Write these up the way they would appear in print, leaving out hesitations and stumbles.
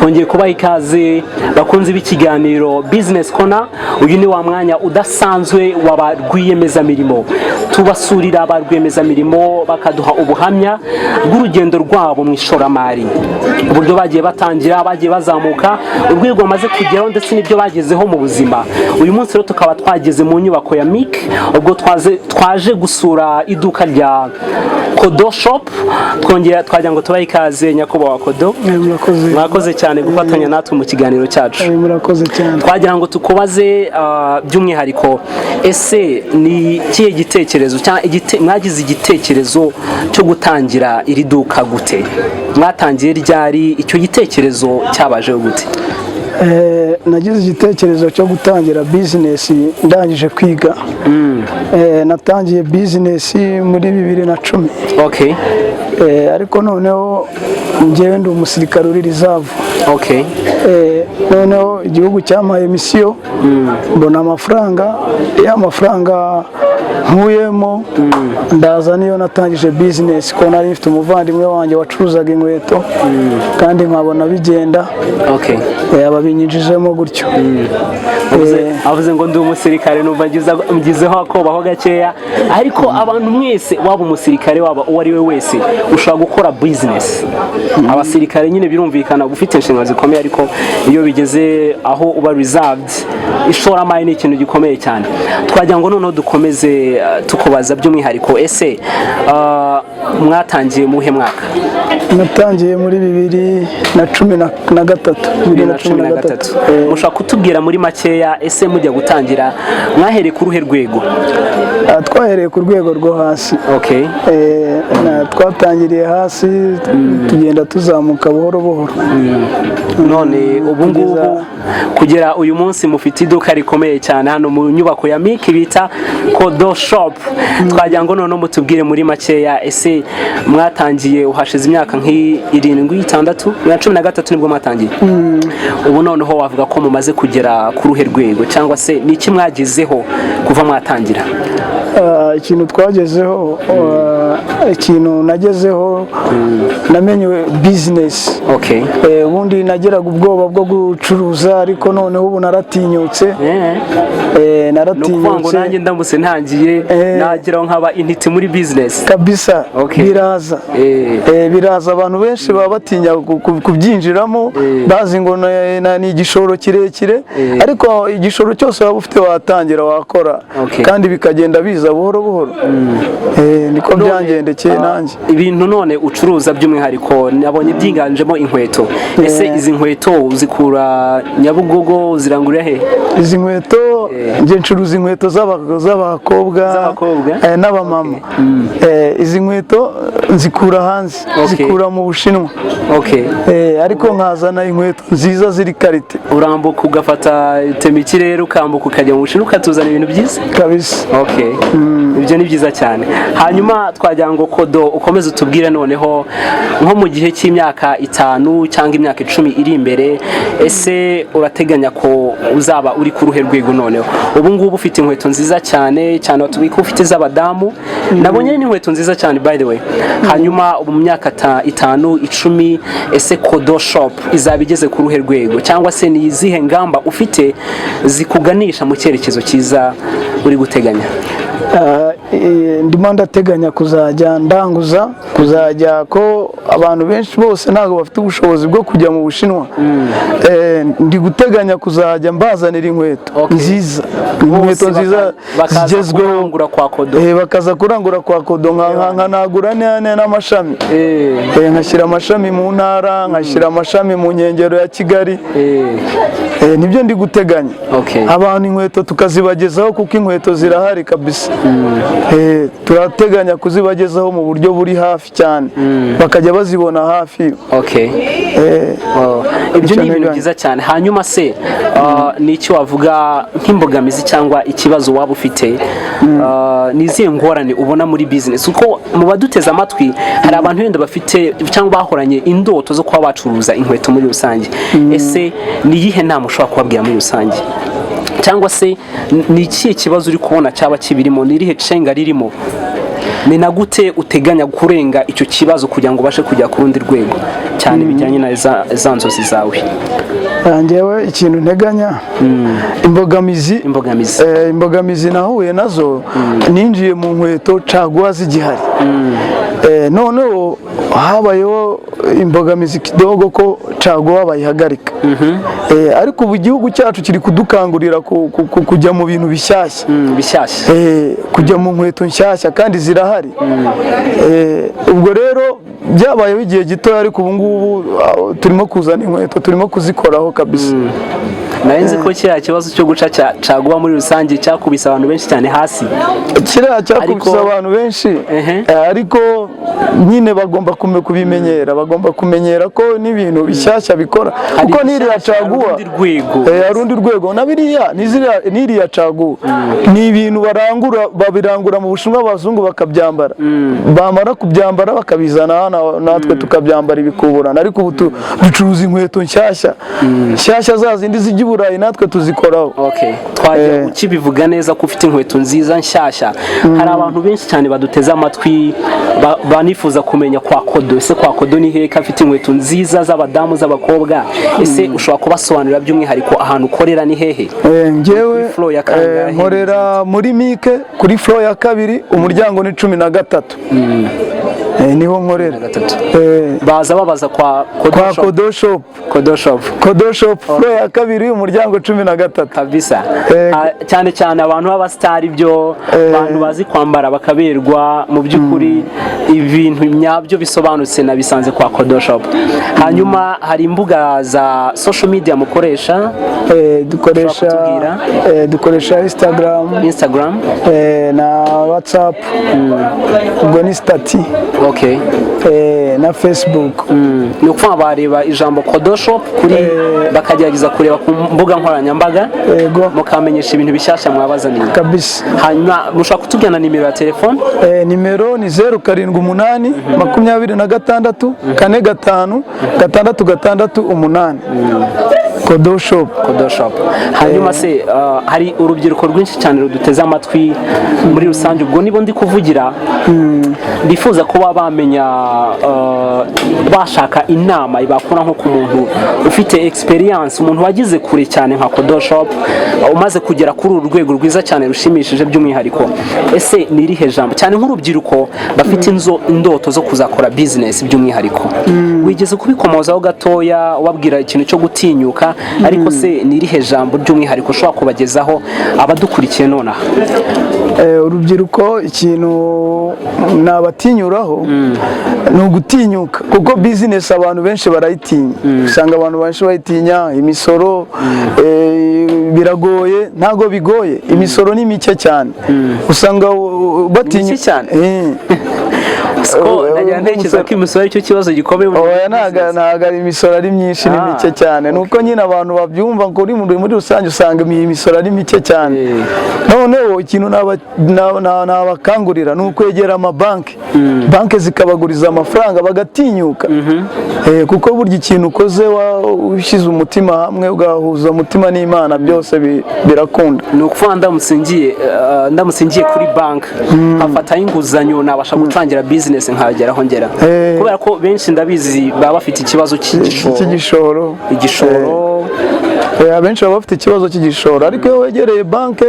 Twongeye kubaha ikaze, bakunzi b'ikiganiro Business Corner. Uyu ni wa mwanya udasanzwe wa ba rwiyemezamirimo, tubasurira ba rwiyemezamirimo bakaduha ubuhamya bw'urugendo rwabo mu ishoramari, uburyo bagiye batangira, bagiye bazamuka, urwego bamaze kugeraho ndetse n'ibyo bagezeho mu buzima. Uyu munsi rero tukaba twageze mu nyubako ya MIC, ubwo twaje gusura iduka rya Kodo Shop. Twongera twagira ngo tubahe ikaze, nyakubahwa Kodo. Murakoze. Mwakoze cyane gufatanya natwe mu kiganiro cyacu. Murakoze cyane. Twagira ngo tukubaze by'umwihariko, ese ni ikihe gitekerezo cyangwa mwagize igitekerezo cyo gutangira iri duka gute? Mwatangiye ryari? Icyo gitekerezo cyabajeho gute? Nagize igitekerezo cyo gutangira bizinesi ndangije kwiga. Natangiye bizinesi muri 2010. Ariko noneho njyewe ndi umusirikare uri reserve. Noneho igihugu cyampaye misiyo, mbona amafaranga, ya mafaranga nkuyemo ndaza niyo natangije bizinesi, ko nari mfite umuvandimwe wanjye wacuruzaga inkweto kandi nkabona bigenda. Ababinyinjijemo gutyo. Avuze ngo ndi umusirikare, numva ngizeho akobaho gakeya, ariko abantu mwese, waba umusirikare, waba uwo ari we wese, ushobora gukora bizinesi. Abasirikare nyine birumvikana ufite inshingano zikomeye, ariko iyo bigeze aho uba reserved, ishoramari ni ikintu gikomeye cyane. Twagira ngo noneho dukomeze tukubaza by'umwihariko, ese mwatangiye muhe mwaka? Natangiye muri 2013. 2013. Mushobora kutubwira muri makeya, ese mujya gutangira mwahereye ku ruhe rwego? Twahereye ku rwego rwo hasi. Twatangiriye hasi, tugenda tuzamuka buhoro buhoro. None ubu ngubu kugera uyu munsi mufite iduka rikomeye cyane hano mu nyubako ya MIC bita Kodo Shop. Twagira ngo noneho mutubwire muri makeya, ese mwatangiye uhashize imyaka nk'irindwi, itandatu, 2013 nibwo mwatangiye, ubu noneho wavuga ko mumaze kugera ku ruhe rwego, cyangwa se ni iki mwagezeho kuva mwatangira? Ikintu twagezeho, ikintu nagezeho, namenye bizinesi. Ubundi nagiraga ubwoba bwo gucuruza, ariko noneho ubu naratinyutse. Ni ukuvuga ngo Naratinyutse. nanjye ndamutse ntangiye nageraho nkaba intiti muri bizinesi? Kabisa. Biraza. Biraza. Abantu benshi baba batinya kubyinjiramo, bazi ngo ni igishoro kirekire, ariko igishoro cyose waba ufite watangira wakora kandi bikagenda biza buhoro buhoro. Niko byangendekeye nanjye. Ibintu none ucuruza by'umwihariko nabonye byiganjemo inkweto. Ese izi nkweto uzikura Nyabugogo, uzirangurira he? Izi nkweto, njye ncuruza inkweto z'abakobwa Z'abakobwa? n'abamama. Izi nkweto nzikura hanze, nzikura mu Bushinwa. Ariko nkazana inkweto nziza ziri qualité. Urambuka ugafata temikirere, ukambuka ukajya mu Bushinwa, ukatuzana ibintu byiza. Kabisa. Okay. Ibyo ni byiza cyane. Hanyuma twagira ngo Kodo ukomeze utubwire noneho, nko mu gihe cy'imyaka 5 cyangwa imyaka 10 iri imbere, ese urateganya ko uzaba uri ku ruhe rwego? Noneho ubu ngubu ufite inkweto nziza cyane cyane, watubwiye ko ufite iz'abadamu, nabonye n'inkweto nziza cyane by the way. Hanyuma ubu mu myaka 5, 10, ese Kodo Shop izaba igeze ku ruhe rwego, cyangwa se ni izihe ngamba ufite zikuganisha mu cyerekezo cyiza uri guteganya? Ndimo ndateganya kuzajya ndanguza, kuzajya ko abantu benshi bose ntabwo bafite ubushobozi bwo kujya mu Bushinwa. Ndi guteganya kuzajya mbazanira inkweto nziza, inkweto Bose nziza bakaza zigezweho. kurangura kwa Kodo. Bakaza kurangura kwa Kodo, nkanagura n'amashami. Nkashyira amashami mu ntara, nkashyira amashami mu nkengero ya Kigali. Nibyo ndi guteganya. Abantu inkweto tukazibagezaho, kuko inkweto zirahari kabisa. Turateganya kuzibagezaho mu buryo buri hafi cyane, bakajya bazibona hafi. Oh, ibyo Icyo ni ibintu nteganya. byiza cyane. Hanyuma se ni iki wavuga nk'imbogamizi cyangwa ikibazo waba ufite? Ni izihe ngorane ubona muri business? Kuko mu baduteze amatwi hari abantu wenda bafite cyangwa bahoranye indoto zo kuba bacuruza inkweto muri rusange. Ese ni iyihe nama ushobora kubabwira muri rusange, cyangwa se ni ikihe kibazo uri kubona cyaba kibirimo, ni irihe cenga ririmo? Ni na gute uteganya kurenga icyo kibazo kugira ngo ubashe kujya ku rundi rwego, cyane bijyanye na za nzozi zawe? Njyewe ikintu nteganya, imbogamizi Imbogamizi. Imbogamizi nahuye nazo, ninjiye mu nkweto caguwa zigihari. Noneho habayeho imbogamizi kidogo ko caguwa bayihagarika. Ariko ubu igihugu cyacu kiri kudukangurira kujya mu bintu bishyashya. Bishyashya. Kujya mu nkweto nshyashya kandi zirahari. Ubwo rero byabayeho igihe gitoya, ariko ubu ngubu turimo kuzana inkweto, turimo kuzikoraho kabisa. Nari nzi ko kiriya kibazo cyo guca caguwa muri rusange cyakubise abantu benshi cyane hasi. Kiriya cyakubise abantu benshi, ariko nyine bagomba kubimenyera, bagomba kumenyera ko n'ibintu bishyashya bikora, Hari kuko n'iriya ibishyashya, hari caguwa urundi rwego. Hari urundi rwego na biriya n'iriya caguwa ni ibintu barangura, babirangura mu Bushinwa, abazungu bakabyambara, bamara kubyambara bakabizana hano natwe tukabyambara ibikuburana. Ariko ubu ducuruza inkweto nshyashya nshyashya, za zindi zijya i Burayi, natwe tuzikoraho. Okay. Twajya ukibivuga neza ko ufite inkweto nziza nshyashya. Hari abantu benshi cyane baduteze amatwi banifuza kumenya kwa Kodo. Ese kwa Kodo ni hehe, ko afite inkweto nziza z'abadamu, z'abakobwa? Ese ushobora kubasobanurira by'umwihariko ahantu ukorera ni hehe? Njyewe Kuri floor ya kangahe? Nkorera muri MIC, kuri floor ya kabiri, umuryango ni 13. Niho nkorera. Gatatu. Eh. Baza babaza kwa Kodo Kwa Shop. Kodo Shop. Kodo Shop. Kodo Shop, floor ya kabiri, umuryango 13. Kabisa. Yego. Ah, cyane cyane abantu b'abasitari, byo abantu bazi kwambara bakaberwa, mu by'ukuri ibintu nyabyo bisobanutse nabisanze kwa Kodo Shop. Hanyuma hari imbuga za social media mukoresha? Dukoresha Ushobora kutubwira? Dukoresha Instagram, Instagram. Na WhatsApp, ubwo ni status, na Facebook. Ni ukuvuga bareba ijambo Kodo Shop kuri, bakagerageza kureba ku mbuga nkoranyambaga, Yego. mukamenyesha ibintu bishyashya mwabazaniye. Kabisa. Hanyuma mushobora kutubwira na nimero ya telefone? Nimero ni 0782645668, Kodo Shop. Kodo Shop. Hanyuma se hari urubyiruko rwinshi cyane ruduteze amatwi muri rusange, ubwo nibo ndi kuvugira, bifuza kuba bamenya, bashaka inama bakura nko ku muntu ufite experience, umuntu wagize kure cyane nka Kodo Shop, umaze kugera kuri uru rwego rwiza cyane rushimishije by'umwihariko. Ese ni irihe jambo, cyane nk'urubyiruko bafite indoto zo kuzakora business by'umwihariko? Wigeze kubikomozaho gatoya wabwira ikintu cyo gutinyuka, ariko se ni irihe jambo by'umwihariko ushobora kubagezaho abadukurikiye nonaha? Urubyiruko ikintu nabatinyuraho ni ugutinyuka, kuko business abantu benshi barayitinya. Usanga abantu benshi bayitinya, imisoro, biragoye. Ntabwo bigoye, imisoro ni mike cyane, usanga batinya. Mike cyane? Eh. Siko najya ntekereza ko imisoro aricyo kibazo gikomeye muri Oya, ntabwo ari imisoro ari myinshi, ni mike cyane. Ni uko nyine abantu babyumva ngo muri rusange usanga imisoro ari mike cyane. Noneho ikintu nabakangurira ni ukwegera amabanki, banki zikabaguriza amafaranga bagatinyuka. Kuko burya ikintu ukoze ushyize umutima hamwe, ugahuza umutima n'Imana, byose birakunda. Ni ukuvuga ndamutse ngiye kuri banki nkafataho inguzanyo, nabasha gutangira business nkageraho ngera? Kubera ko benshi ndabizi baba bafite ikibazo cy'igishoro. Cy'igishoro. Igishoro. Abenshi baba bafite ikibazo cy'igishoro, ariko iyo wegereye banki,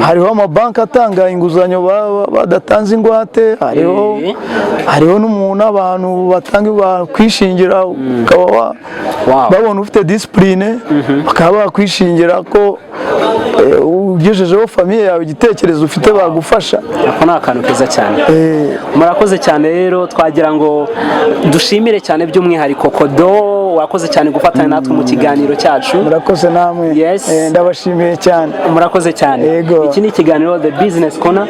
hariho amabanki atanga inguzanyo badatanze ingwate, hariho hariho n'umuntu, abantu batanga bakwishingira, ukaba babona ufite discipline, bakaba bakwishingira ko ugejejeho famille yawe igitekerezo ufite, bagufasha. Ako ni akantu keza cyane. Murakoze cyane. Rero twagira ngo dushimire cyane by'umwihariko Kodo, wakoze cyane gufatanya natwe mu kiganiro cyacu. Murakoze namwe. Yes. Ndabashimiye cyane. Murakoze cyane. Yego. Iki ni ikiganiro The Business Corner.